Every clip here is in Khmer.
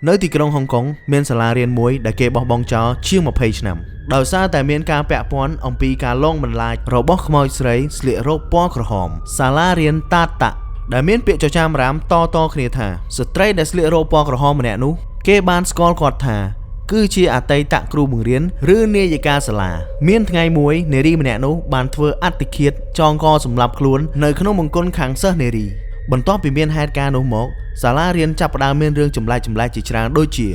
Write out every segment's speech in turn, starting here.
នៅទីក្រុងហុងកុងមានសាលារៀនមួយដែលគេបោះបង់ចោលជាង20ឆ្នាំដោយសារតែមានការពាក់ព័ន្ធអំពីការលងបន្លាចរបស់ខ្មោចស្រីស្លៀករ៉ូបពណ៌ក្រហមសាលារៀនតាតតាក់ដែលមានពាក្យចចាមរាមតតគ្នាថាស្ត្រីដែលស្លៀករ៉ូបពណ៌ក្រហមម្នាក់នោះគេបានស្គាល់គាត់ថា គឺជាអតីតគ្រូបង្រៀនឬនាយិកាសាលាមានថ្ងៃមួយនារីម្នាក់នោះបានធ្វើអត្តឃាតចងកសម្លាប់ខ្លួននៅក្នុងមង្គលខាងសិស្សនារីបន្ទាប់ពីមានហេតុការណ៍នោះមកសាលារៀនចាប់ផ្ដើមមានរឿងចម្លែកៗជាច្រើនដូចជា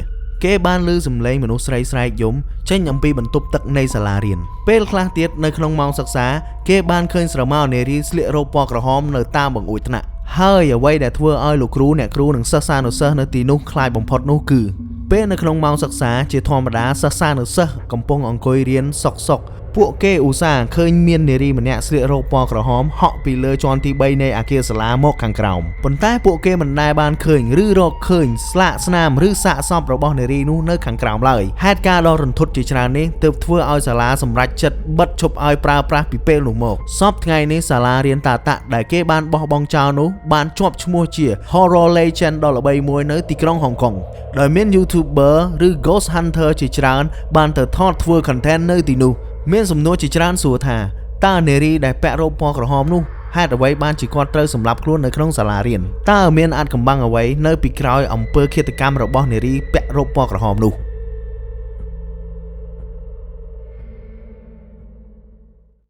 គេបានឮសំឡេងមនុស្សស្រីស្រែកយំចេញអំពីបន្ទប់ទឹកនៃសាលារៀនពេលខ្លះទៀតនៅក្នុងម៉ោងសិក្សាគេបានឃើញស្រមោលនារីស្លៀករ៉ូបពណ៌ក្រហមនៅតាមបង្អួចថ្នាក់ហើយអ្វីដែលធ្វើឲ្យលោកគ្រូអ្នកគ្រូនិងសិស្សានុសិស្សនៅទីនោះខ្លាចបំផុតនោះគឺ ពេលនៅក្នុងម៉ោងសិក្សាជាធម្មតាសិស្សានុសិស្សកំពុងអង្គុយរៀនសុកសុកពួកគេឧស្សាហ៍ឃើញមាននារីម្នាក់ស្លៀករ៉ូបពណ៌ក្រហមហក់ពីលើជាន់ទី3នៃអគារសាលាមកខាងក្រោមប៉ុន្តែពួកគេមិនដែលបានឃើញឬរកឃើញស្លាកស្នាមឬសាកសពរបស់នារីនោះនៅខាងក្រោមឡើយហេតុការណ៍ដ៏រន្ធត់ជាច្រើននេះទើបធ្វើឲ្យសាលាសម្រេចចិត្តបិទឈប់ឲ្យប្រើប្រាស់ពីពេលនោះមកសពថ្ងៃនេះសាលារៀនតាតាក់ដែលគេបានបោះបង់ចោលនោះបានជាប់ឈ្មោះជា Horror Legend ដ៏ល្បីមួយនៅទីក្រុងហុងកុងដោយមាន YouTuber ឬ Ghost Hunter ជាច្រើនបានទៅថតធ្វើ content នៅទីនោះមានសំណួរជាច្រើនសួរថាតើនារីដែលពាក់រ៉ូបពណ៌ក្រហមនោះហេតុអ្វីបានជាគាត់ត្រូវសម្លាប់ខ្លួននៅក្នុងសាលារៀនតើមានអាថ៌កំបាំងអ្វីនៅពីក្រោយអំពើឃាតកម្មរបស់នារីពាក់រ៉ូបពណ៌ក្រហមនោះ?